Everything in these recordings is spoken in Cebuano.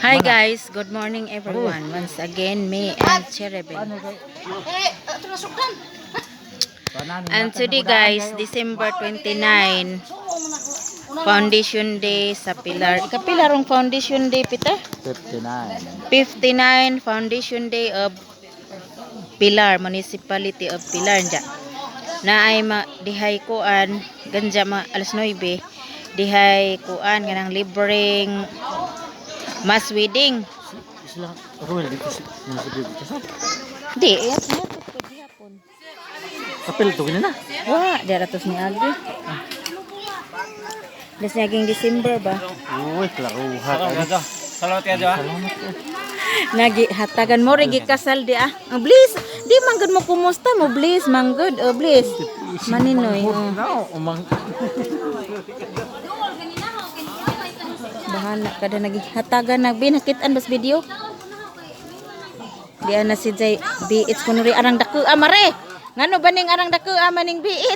Hi guys, good morning everyone. Once again, me and Cherubin. And today guys, December 29, Foundation Day sa Pilar. Kapilarong Foundation Day, Peter? 59. 59 Foundation Day of Pilar, Municipality of Pilar nja. Na ay ma, dihay kuan ganja ma alas 9 dihay kuan kanang libreng mass wedding. Sila Ruel dito si munisipyo dito sa. Di, eh, na to gihapon. Kapil to gini na. Wa, di ratos ni Agi. Das naging December ba? Uy, klaruha ka. Salamat ka, Jo. Salamat eh. Nagi hatagan mo rin gikasal di ah. Ang bliss, di man gud mo kumusta mo bliss, man gud, oh bliss. Maninoy, oh. No, umang Bahala kada nagi hatagan nagbi nakitaan bas video. Di ana si Jay BH kuno ri arang dako ah, mare. Ngano ba ning arang dako ah, maning BH?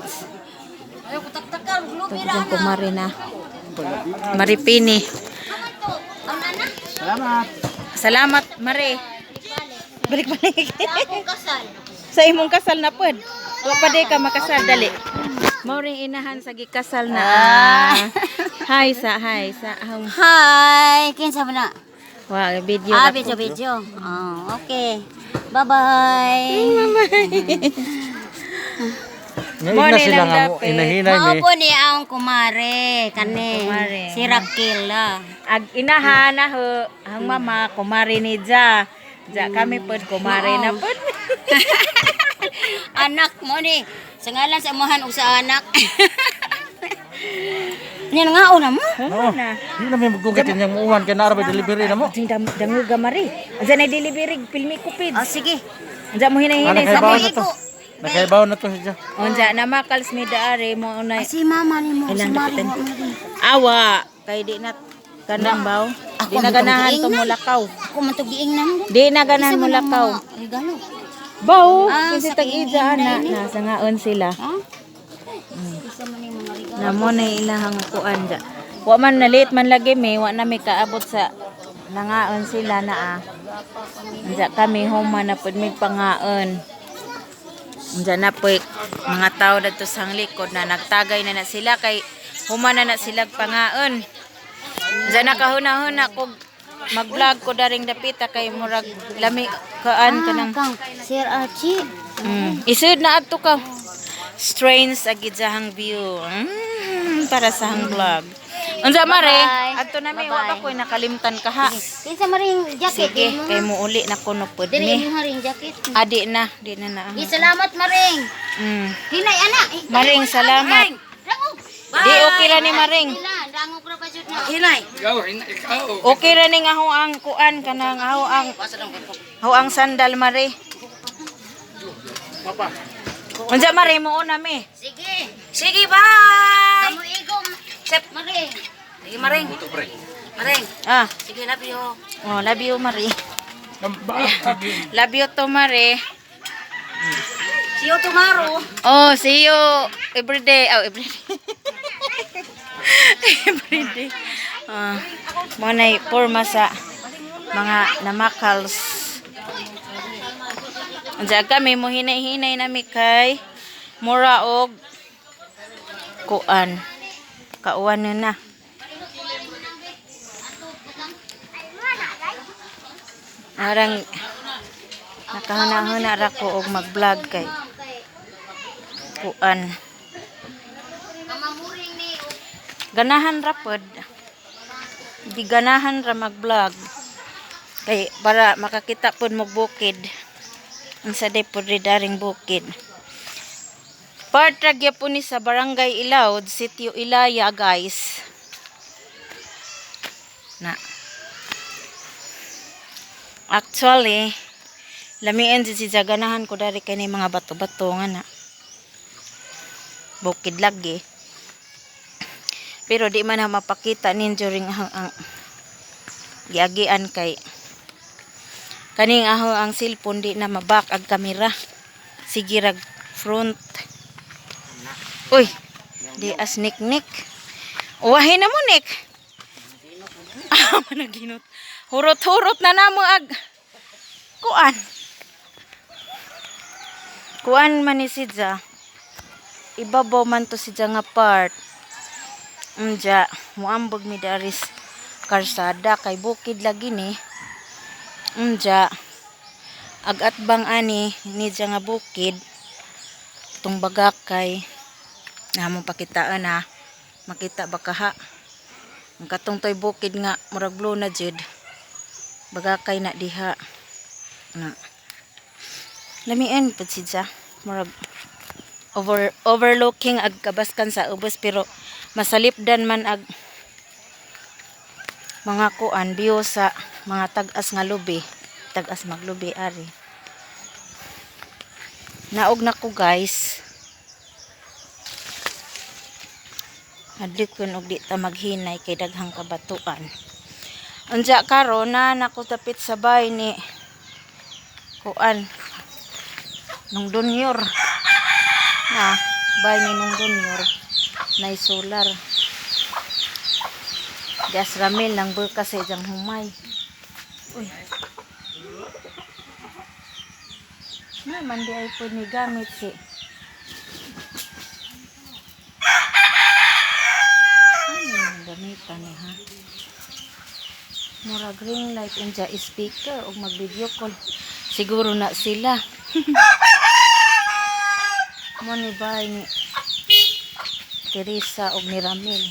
Tugtog kumare na. Maripini. Salamat. Salamat, Mare. Balik-balik. Sa imong kasal na pod. Wa pa di ka makasal dali. Mao ring inahan sa gikasal na. Ah. Hi sa hi sa. Ahong. Hi! Kinsa man na? Wa video Ah, ra ko. video, video. Oh, okay. Bye-bye. Ngayon Mo na ni sila lang nga mo dapit. inahinay Mao mi. po ni ang kumare, kani. Kumare. Si Raquel ah. Ag inahan na ho ang mama kumare ni Ja. Ja kami pod kumare na pod. Anak mo ni. Sa ngalan sa amahan ug sa anak. Yan nga una mo. No. na. Di na mi magugit inyang muuwan kay naara bay delivery na mo. Ding dango gamare. Ansa na delivery pilmi kupids. Oh, sige. Ansa mo Ah, hinahinay sa nakaibaw na to. Nakaibaw na to siya. Unsa na makals mi daari mo na Ah, si mama ni mo, si Ilang Mari dapitan? mo. Awa kay di na kanang baw. Ako Di na ang ganahan tugiing na. tumulakaw. Ako man tugiing na mo. Di na ganahan Isa man ang mulakaw. mga regalo. Baw, Ah, kasi sa tag ija kining na ini. nasa ngaon sila. Ha? Isa man yung mga regalo. Na mo na ilahang kuan ja. Wa man na late man lagi mi, wa na mi kaabot sa nangaon sila na ah. Unsa kami human na pud mi pangaon. Unsa na po mga tao dadto sa likod na nagtagay na na sila kay human na na sila pangaon. Unsa na kahuna-huna kog mag-vlog ko daring dapita kay murag lami kaan kanang Kang Sir Archie. Isud na adto ka. Strange agid sa hang view. Para sa hang vlog. Unsa mare? Bye-bye. Adto na mi wa ba koy nakalimtan ka ha. Kinsa maring jacket? Sige, Imo kay ha? muuli na kuno pud Dili mi. imo ring jacket. Adi na, di na na. Di salamat maring. Hinay ana. Maring, salamat. Rangog. Di okay ra ni Maring. Hila, rangog ra pa jud na. Hinay. Okay ra ning aho ang kuan kanang aho ang sandal mare. Unsa mare mo una mi? Sige. Sige, bye. Kamu igom. Sep maring. Sige maring. Maring. Ah, Sige love you. oh, love you mare. Love you to mare. See you tomorrow. Oh, see you every day. Oh, every day. Every day. Ah, mo na porma sa mga namakals. Unsa kami mo hinay-hinay nami kay mura og kuan. Kauan na na. Arang nakahuna-huna ra ko og mag-vlog kay kuan. Kamamuring ni Ganahan ra pod. Di ganahan ra mag-vlog. Kay para makakita pod mo bukid. Unsa day pod ri daring bukid. Part ra gyapon ni sa Barangay Ilaud, Sitio Ilaya, guys. Na. Actually, lamian si siya ganahan ko dari kay ni mga bato-bato nga na. Bukid lagi. Pero di man na mapakita ninyo ring ang giagian kay kaning aho ang cellphone di na maback ang kamera. Sige rag front. Uy, di as nik-nik. Uwahin na mo nik. Tama na ginot. Hurot-hurot na namo ag kuan. Kuan man ni sidya. Ibabaw man to sidya nga part. Unja, muambog mi daris karsada kay bukid lagi ni. Unja, ag atbang ani ni dya nga bukid tung bagakay namo pakitaan ha. Makita ba ka ha? Ang katong toy bukid nga murag blue na jud. Bagakay na diha. Na. Lamian pud siya. Murag overlooking ag kabaskan sa ubos pero masalipdan man ag mga kuan view sa mga tag-as nga lubi. Tag-as maglubi ari. Naog na ko, guys. Adlik kun og di ta maghinay kay daghang kabatuan. Unja karon na nako dapit sa bay ni kuan nung Donyor. Na bay ni nung Donyor nay solar. Gas ramil nang bukas sa ijang humay. Uy. Na man di ay po ni gamit si. Ano yung gamitan ni ha? Murag ring light unja speaker og mag-video call. Siguro na sila. Mo ni bay ni Teresa og ni Ramil.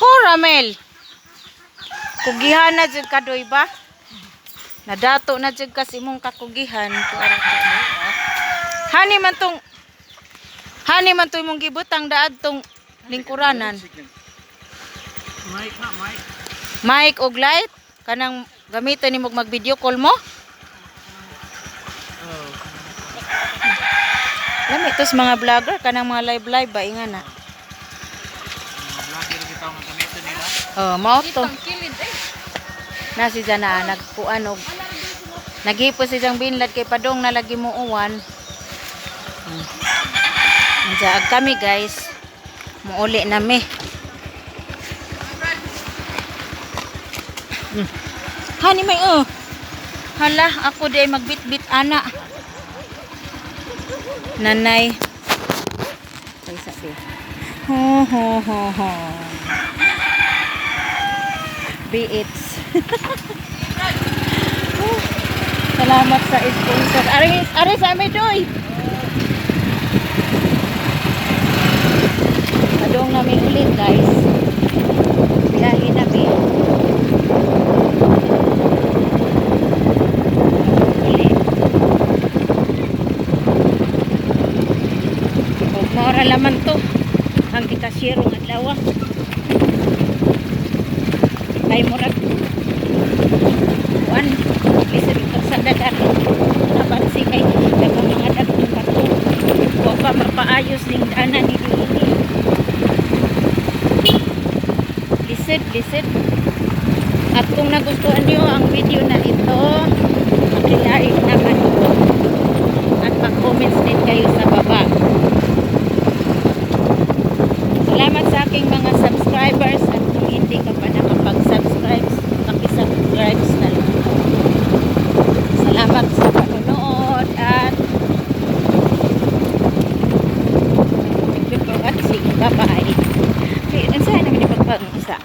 Ho Ramil. Kugihan na jud ka doy ba? Nadato na jud kasi imong kakugihan. Hani man tong imong gibutang daad tong lingkuranan. Mic na, mic. Mic og light kanang gamiton nimo mag video call mo. Lami tos mga vlogger kanang mga live live ba inga na. Vlogger kita ang gamitin nila. Oh, mao to. Kilid eh. Na si Jana nagkuan og naghipo si Jang binlad kay padong na lagi mo uwan. Nandiyan kami, guys. Muuli na mi. Hani may oh. Hala, ako di ay magbitbit ana. Nanay. Ay sabi. Ho ho ho ho. Beats. Salamat sa sponsor. Ari, ari sa amin, doy. Padong namin ulit, guys. Biyahe namin. Ulit. Og mora laman to. Ang ikasyero ng adlaw. Kay murag kuan lisod pagsada dati. Napansin kay daghang mga daghang bato. Wa pa mapaayos ning daanan ni Dini. Lisod, lisod. At kung nagustuhan niyo ang video na ito, paki-like naman po. At mag-comments din kayo sa baba. Salamat sa aking mga subscribers at kung hindi ka pa nakapag-subscribe, paki-subscribe na lang po. Salamat sa panonood at thank you for watching. Bye-bye. Ay, ang saan naman ipagpang isa?